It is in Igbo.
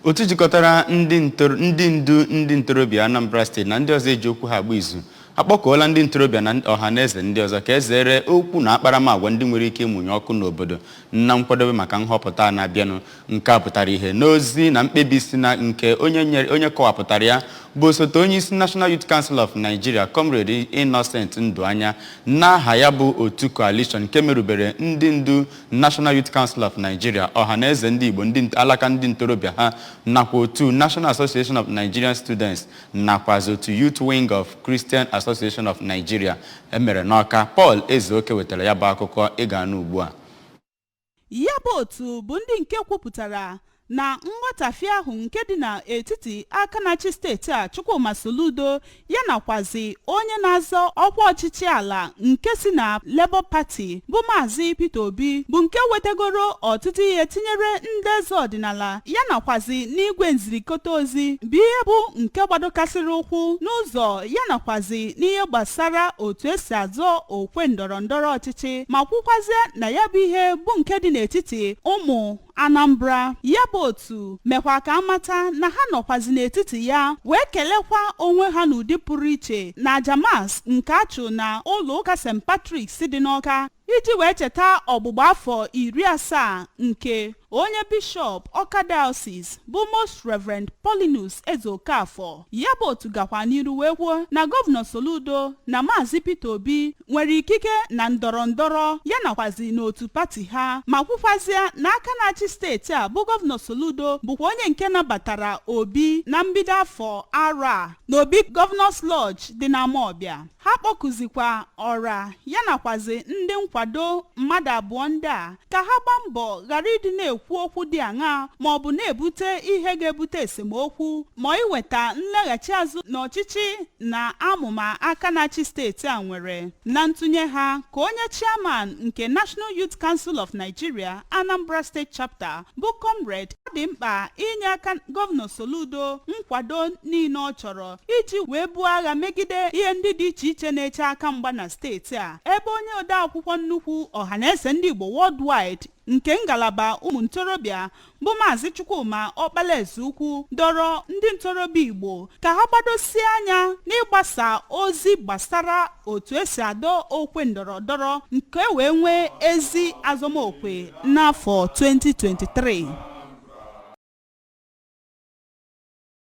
Otu jikọtara ndị ndu ndị ntorobịa Anambra Steeti na ndị ọzọ eji okwu ha agba izu akpọkuola ndị ntorobịa na ọha na eze ndị ọzọ ka ezere okwu na akparamagwa ndị nwere ike ịmụnye ọkụ n'obodo na nkwadobe maka nhọpụta na-abịanụ. Nke a pụtara ihe n'ozi na mkpebi si na nke onye nyere onye kọwapụtara ya bụ osote onye isi National Youth Council of Nigeria, Comrade Innocent Nduanya, n'aha ya bụ otu coalition nke merubere ndị ndu National Youth Council of Nigeria, ọha na eze ndị Igbo, ndị alaka ndị ntorobịa ha, nakwa otu National Association of Nigerian Students, nakwazi otu Youth Wing of Christian Association of Nigeria emere n'Ọka. Paul Ezeoke wetara ya bụ akụkọ ị ga-anụ ugbu a. Ya bụ otu bụ ndị nke kwupụtara na nghọtafie ahụ nke dị n'etiti aka na-achị steeti a, Chukwuma Soludo, ya nakwazi onye na-azọ ọkwa ọchịchị ala nke si na Labour Party bụ Maazị Peter Obi, bụ nke wetagoro ọtụtụ ihe tinyere ndị eze ọdịnala ya nakwazi n'igwe nzirikọta ozi, bụ ihe bụ nke gbadokasịrị ụkwụ n'ụzọ ya nakwazi n'ihe gbasara otu esi azọ okwe ndọrọ ndọrọ ọchịchị, ma kwukwazie na ya bụ ihe bụ nke dị n'etiti ụmụ Anambra. Ya bụ otu mekwa ka amata na ha nọkwazi n'etiti ya wee kelekwa onwe ha n'ụdị pụrụ iche na aja Mass nke achụ na ụlọ ụka St Patrick's dị n'Ọka iji wee cheta ọgbụgba afọ 70 nke onye bishọp Ọka Diocese bụ Most Reverend Paulinus Ezeokafọ. Ya bụ otu gakwa n'iru wee kwuo na Gọvanọ Soludo na Maazị Peter Obi nwere ikike na ndọrọ ndọrọ ya nakwazi n'otu pati ha, ma kwukwazie na aka na-achị steeti a bụ Gọvanọ Soludo bụkwa onye nke nabatara Obi na mbido afọ arọ a n'obi Governors Lodge dị n'Amawbịa. Ha kpọkụzikwa ọra ya nakwazi ndị nkwado mmadụ abụọ ndị a ka ha gbaa mbọ ghara ịdị na-ekwu okwu dị aṅaa ma ọ bụ na-ebute ihe ga-ebute esemokwu ma iweta nleghachi azụ n'ọchịchị na amụma aka na-achị steeti a nwere. Na ntụnye ha ka onye chairman nke National Youth Council of Nigeria, Anambra State Chapter, bụ Comrade, ọ dị mkpa inye aka Gọvanọ Soludo nkwado niile ọ chọrọ iji wee buo agha megide ihe ndị dị iche iche na-eche aka mgba na steeti a, ebe onye odeakwụkwọ nnukwu Ọhaneze Ndị Igbo Worldwide nke ngalaba ụmụ ntorobịa bụ Maazị Chukwuma Ọkpalaeze Ukwu dọrọ ndị ntorobịa Igbo ka ha gbadosie anya n'ịgbasa ozi gbasara otu esi adọ okwe ndọrọ ndọrọ nke wee nwee ezi azọmokwe n'afọ 2023.